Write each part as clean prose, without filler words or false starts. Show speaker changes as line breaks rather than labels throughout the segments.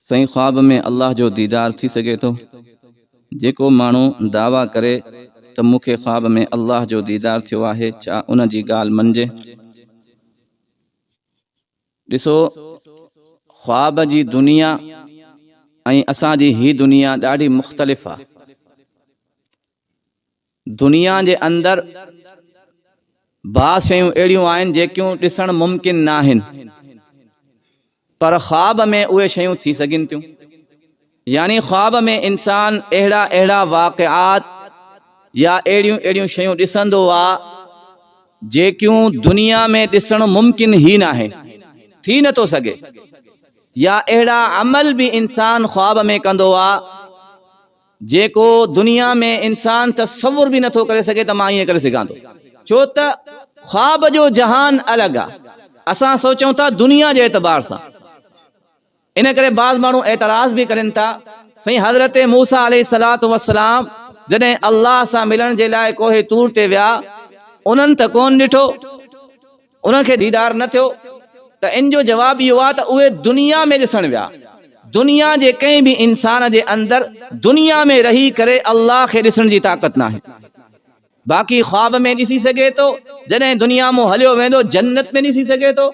سائين خواب ۾ الله جو ديدار ٿي سگهي ٿو؟ جيڪو ماڻهو دعويٰ ڪري ته مون کي خواب ۾ الله جو ديدار ٿيو آهي ڇا ان جي ڳالهه مڃجي؟ ڏسو خواب جي دنيا ۽ اسان جي هي دنيا ڏاڍي مختلف آ. دنيا جي اندر بعض شيون اهڙيون آهن جيڪيون ڏسڻ ممڪن ناهن پر خواب ۾ اهي شيون ٿي سگهن ٿيون يعني خواب ۾ انسان اهڙا اهڙا واقعات يا اهڙيون اهڙيون شيون ڏسندو آ جيڪيون دنيا ۾ ڏسڻ ممڪن ئي ناهي ٿي نٿو سگهي يا اهڙا عمل به انسان خواب ۾ ڪندو آ جيڪو دنيا ۾ انسان تصور به نٿو ڪري سگهي ته مان ائين ڪري سگهان ٿو. ڇو ته خواب جو جهان الڳ آ. اسان سوچون ٿا دنيا جي اعتبار سان. ان ڪري بعض ماڻهو اعتراض به ڪرين ٿا، سائين حضرت موسيٰ عليه الصلوة والسلام جڏهن الله سان ملڻ جي لاء ڪوهه طور تي ويا، انهن ته ڪونه ڏٺو. انهن کي ديدار نه ٿيو ته ان جو جواب اهو آهي ته اهي دنيا ۾ ڏسڻ ويا. دنيا جي ڪنهن به انسان جي اندر دنيا ۾ رهي ڪري الله کي ڏسڻ جي طاقت ناهي. باقي خواب ۾ ڏسي سگهي ٿو، جڏهن دنيا مون هليو ويندو جنت ۾ ڏسي سگهي ٿو.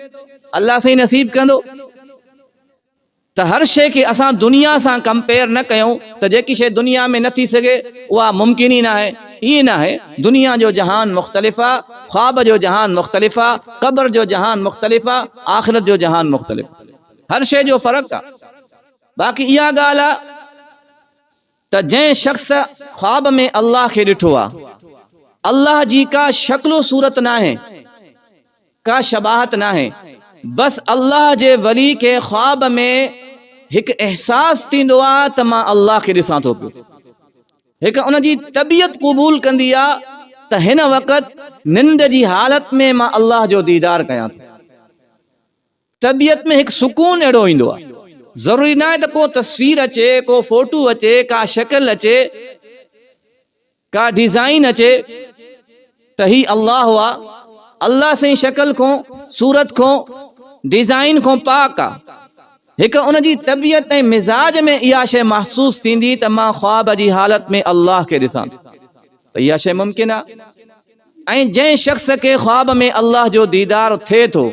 الله سائين نصيب ڪندو. ته هر شيء کي اسان دنيا سان ڪمپيئر نه ڪيون ته جيڪي شيء دنيا ۾ نه ٿي سگهي اها ممڪن ئي ناهي، ائين ناهي، دنيا جو جهان مختلف آ، خواب جو جهان مختلف آ، قبر جو جهان مختلف آ، آخرت جو جهان مختلف آ، هر شيء جو فرق آ، باقي اها ڳالهه آ ته جنهن شخص خواب ۾ الله کي ڏٺو آ، الله جي ڪا شڪل و صورت ناهي، ڪا شباهت ناهي، بس الله جي ولي کي خواب ۾ هڪ احساس ٿيندو آ ته مان الله کي ڏسان ٿو پيو. هڪ ان جي طبيعت قبول ڪندي آ ته هن وقت ننڊ جي حالت ۾ مان الله جو ديدار ڪيان ٿو. طبيعت ۾ هڪ سڪون اهڙو ايندو آهي. ضروري ناهي ته ڪو تصوير اچي، ڪو فوٽو اچي، ڪا شڪل اچي، ڪا ڊيزائن اچي ته هي الله آ. الله سائين شڪل کون، صورت کون، ڊيزائن کون پاڪ آ. هڪ ان جي طبيعت ۽ مزاج ۾ اها شيء محسوس ٿيندي ته مان خواب جي حالت ۾ الله کي ڏسان ٿو ته اها شيء ممڪن آ. ۽ جنهن شخص کي خواب ۾ الله جو ديدار ٿئي ٿو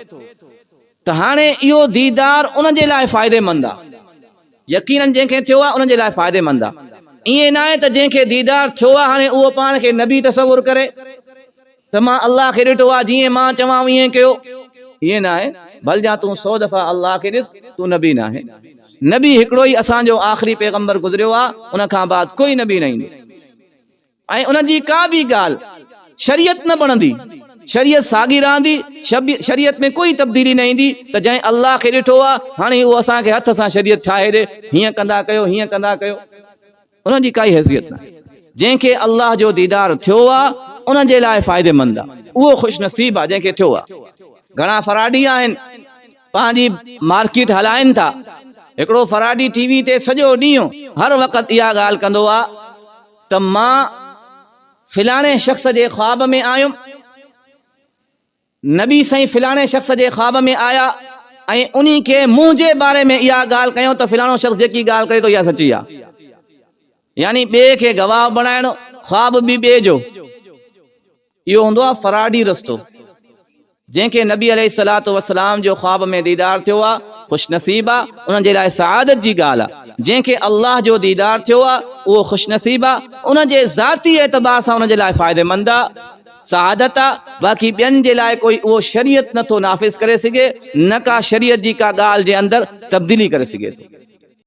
ته هاڻي اهو ديدار ان جي لاء فائديمند آ. يقيناً جنهن کي ٿيو آ ان جي لاء فائديمند آ. ائين ناهي ته جنهن کي ديدار ٿيو آ هاڻي اهو پاڻ کي نبي تصور ڪري ته مان الله کي ڏٺو آ جيئن مان چوان ائين ڪيو. ائين ناهي، ڀلجان تون سو دفعا الله کي ڏس تون نبي ناهين. نبي هڪڙو ئي اسان جو آخري پيغمبر گذريو آ ان کان بعد ڪوئي نبي نه ايندو. ۽ ان جي ڪا به ڳالهه شريعت نه بڻندي، شريعت ساڳي رهندي، شريعت ۾ ڪوئي تبديلي نه ايندي ته جنهن الله کي ڏٺو آهي هاڻي اهو اسان کي هٿ سان شريعت ٺاهي ڏي، هيئن ڪندا ڪيو، هيئن ڪندا ڪيو، ان جي ڪائي حيثيت ناهي. جنهن کي الله جو ديدار ٿيو آهي ان جي لاء فائديمند آهي، اهو خوش نصيب آهي جنهن کي ٿيو آهي. گهڻا فراڊي آهن پنهنجي مارڪيٽ هلائين ٿا، هڪڙو فراڊي ٽي وي تي سڄو ڏينهن هر وقت اها ڳالهه ڪندو آهي ته مان فلاڻي شخص جي خواب ۾ آيم، نبي سائين فلاڻي شخص جي خواب ۾ آيا ۽ انهي کي منهنجي باري ۾ اها ڳالهه ڪيائون ته فلاڻو شخص جيڪي ڳالهه ڪري ٿو اها سچي آهي. يعني ٻئي کي گواهه بڻائڻ، خواب به ٻئي جو. اهو هوندو آهي فراڊي رستو. جنهن کي نبي عليه الصلوة والسلام جو خواب ۾ ديدار ٿيو آ، خوش نصيب آ، ان جي لاء سعادت جي ڳالهه آ. جنهن کي الله جو ديدار ٿيو آ، اهو خوش نصيب آ، ان جي ذاتي اعتبار سان ان جي لاء فائديمند آ، سعادت آ، باقي ٻين جي لاء ڪوئي اهو شريعت نه ٿو نافذ ڪري سگهي، نه ڪا شريعت جي ڪا ڳالهه جي اندر تبديلي ڪري سگهي ٿو.